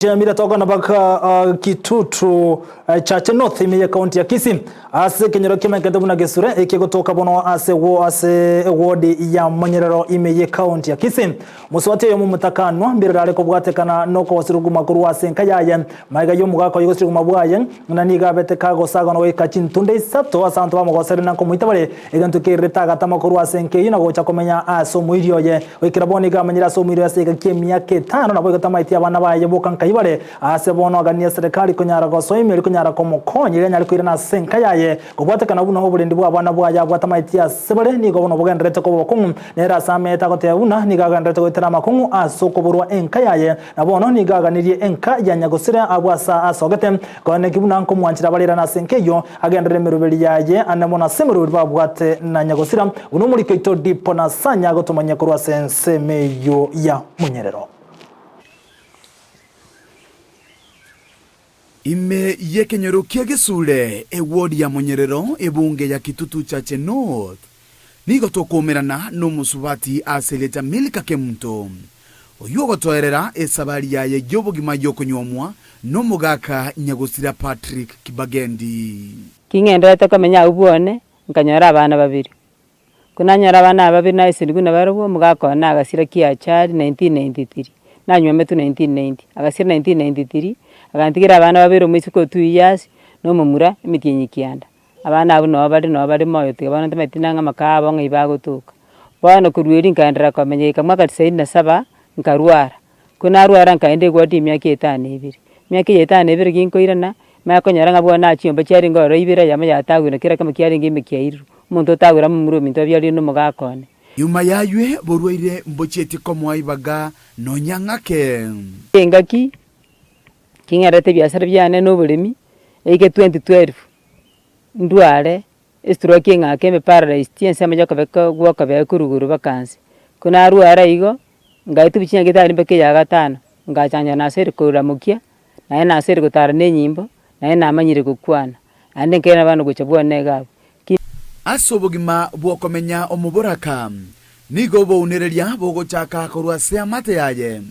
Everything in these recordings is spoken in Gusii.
Chiamire tokona baka Kitutu Chache North ime ye county ya Kisii ase ekenyoro kiamanyekete buna Gesure ekegotoka bono ase ase eward ya Monyerero ime ye county ya Kisii. Mosubati oyomo omotakanwa mbirero are kobwatekana nokogosiruguma korwa ase enka yaye magega y'omogaka oye gosiruguma bwaye ng'a nigo abete kagosagana goika chintunde isato ase abanto bamogoserire na nkomoita bare egento kererete agatama korwa ase enka eyio na gocha komenya ase omoiri oye. Goikera bono nigo amenyire ase omoiri ase egaki emiaka etano, naboigo tamaeti abana baye boka nkai bare. Aase bono aganie eserekari konyara gosoa ime erio konyara komokonya erio anyare koirana ase enka yaye. Kobwatekana buna oborendi bw'abana bwaye abwo atamaeti ase bare nigo bono bogendererete koba obokong'u. Nere ase ameete agoteba buna nigo agendererete goetera amakong'u ase okoborwa enka yaye, na bono nigo aganirie enka ya nyagosira abwo ase asogete. Koeneki buna nkomwanchera abarirane ase enka eyio, agenderere emeroberi yaye ane mono ase emeroberi babwate na nyagosira, buna omoriki oito Dipo na Sanya agotomanyia korwa ase ensemo eyio ya monyerero. Ime y'ekenyoro kia Gesure, eward ya Monyerero, ebunge ya Kitutu Chache North, nigo tokoumerana nomosubati ase erieta Milka Kemunto, oyio ogotoerera esabari yaye y'obogima y'okonywomwa nomogaka nyagosira Patrick Kibagendi. King'endererete komenya agwo bwone, nkanyora abana babere. Ko nanyora abana aba babere naesenigwe nabarobwo, omogaka one agasira kiachari 1993, nanywometwe 1990, agasira 1993, agantigera abana babere omoiseke o two years, na omomura emetienyi kianda. Abana abwo nabo bare nabo bare moyo tiga bono ntamanyeti nang'a amaka abo ng'ai bagotoka. Bono korwa erio nkaenderera komenya goika mwaka tisaini na saba, nkarwara, ko narwara nkaenda eward emiaka etano na ebere. Emiaka eye etano na ebere ginkoirana, manye konyora ng'a bono chinyomba chiarenge ororo ibere eyemo yatagwire na kera ekemo kiarenge ime kiairirwe. Omonto otagwire amo momura ominto abiarire na omogaka one. Nyuma y'aywe borwaire mbochieti komoa ibaga nonya ng'ake. Engaki king'erete ebiasara biane na oboremi, eike 2012, ndware estroke eng'ake embe paralyzed ensemo ya okoboko gwa okobee korwa igoro mpaka nse. Ko narwara igo, ngaetwa chinyagitari mpaka eya gatano, ngachanchwa nasere koramokia, naende nasere gotara na enyimbo, naende namanyire gokwana, naende nkairana bono gocha bwane iga abwo. Ki. Ase obogima bw'okomenya omoboraka, nigo obounereria bogochaka korwa ase amate yaye,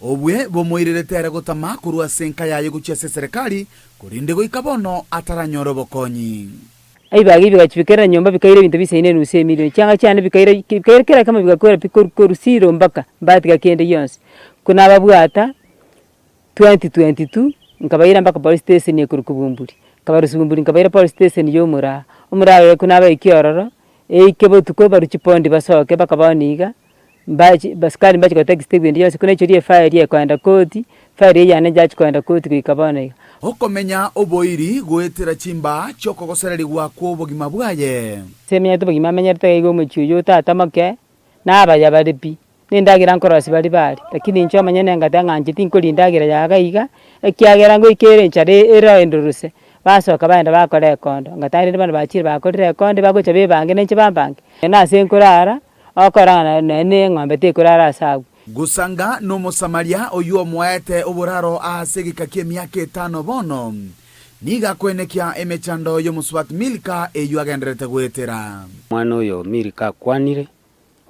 obwe bomoirerete ere gotama korwa ase enka yaye gochia ase eserekari, korende goika bono ataranyora obokonyi. Ebibaga ebi bigachibikerera nyomba bikaira ebinto bisaine enusu emilion, chianga chiane bikaira bikaira kera ekemo bigakwera pi korwa korwa zero mpaka mbatiga kende gionsi. Ko nababwata 2022 nkabaira mpaka police station ekorokwa Bumbuli, nkabarusia Bumbuli nkabaira police station ya Omuraa, Omuraa oyo ekero nabaikia ororo, eike botuko barwe chipondi basoke mpaka bono iga, mbachi basikari mbachi gotext ebinto bionsi buna echiria efile ekoenda koti, efile eywo yane nchachi koenda koti goika bono iga. Okomenya oboiri goetera chimbaa chi'okogosererigwa kw'obogima bwaye. Ase emenyete obogima amenyerete iga omochie oyio tata moke, na abaya bare pi, na endagera nkorosia baria baria, lakini inche omonyene ngateba ng'a inche tinkoria endagera ya iga iga, ekiagera ngoika ere enchara ere endorose, basoka bagenda bakora ekondo, ngateba rende bono bachire bakorire ekondo bagocha bebange na inche bambange. Na ase nkorara, okora ng'a nonye na eng'ombe tekorara ase agwo. Gosanga n'Omosamaria oyio omoete oboraro ase egeka ki'emiaka etano bono, nigo akoenekia emechando y'omosubati Milka eyio agendererete goetera. Omwana oyo Milka akwanire,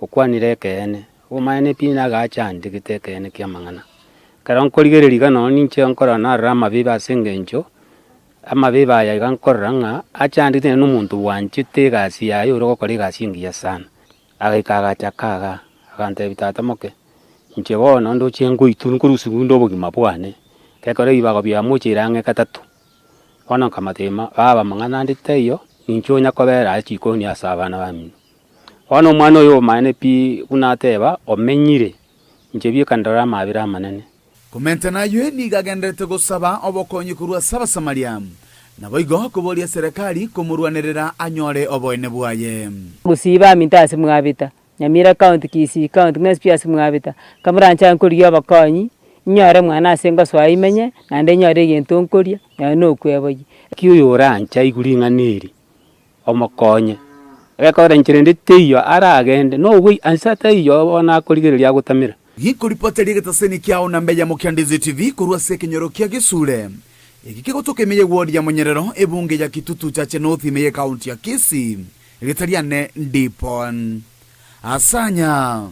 okwanire ekeene, obomaene pi nagachandegete ekeene ki'amang'ana. Ekero nkorigereria iga nonye ninche nkorora narora amabibe ase eng'encho, amabibe aya iga nkorora ng'a achandegete naende na omonto bwanchete egasi yaye ore ogokora egasi engiya sana. Agaika agachaka igaa, agantebia tata moke, inche bono ndoche ngoitwa nkorusiwa inde obogima bwane, ekero ebibago biamocheire ang'e gatato. Bono nkamotebia baba amang'ana ande taiyo, ninche onya kobera aa chikoni ase abana bamino. Bono omwana oyo omaene pi buna ateba, omenyire, inche bieka ndore amabera amanene. Komenta naywe nigo agendererete gosaba obokonyi korwa ase Abasamaria, naboigo koboria serekari komorwanerera anyore oboene bwaye. Gusii baminto ase mwabeta, Nyamira county, Kisii county, mwensi pi ase mwabeta, kamoranche nkorigia obokonyi, inyore mwane ase ngosoa imenye, naende inyore egento nkoria, nonye na okweboyia. Ki oyoranche aigwe ring'ana eri, omokonye, egekogera inchera ende teiyo aragende, noboi anse taiyo bono akorigereria agotamera. Gikoripota egetaseni kiao na mbeya mokia Ndizi TV korwa ase ekenyoro kia Gesure. Eki kegotoka ime ye ward ya Monyerero, ebunge ya Kitutu Chache North ime ye county ya Kisii. Erieta riane Ndipon Asanya.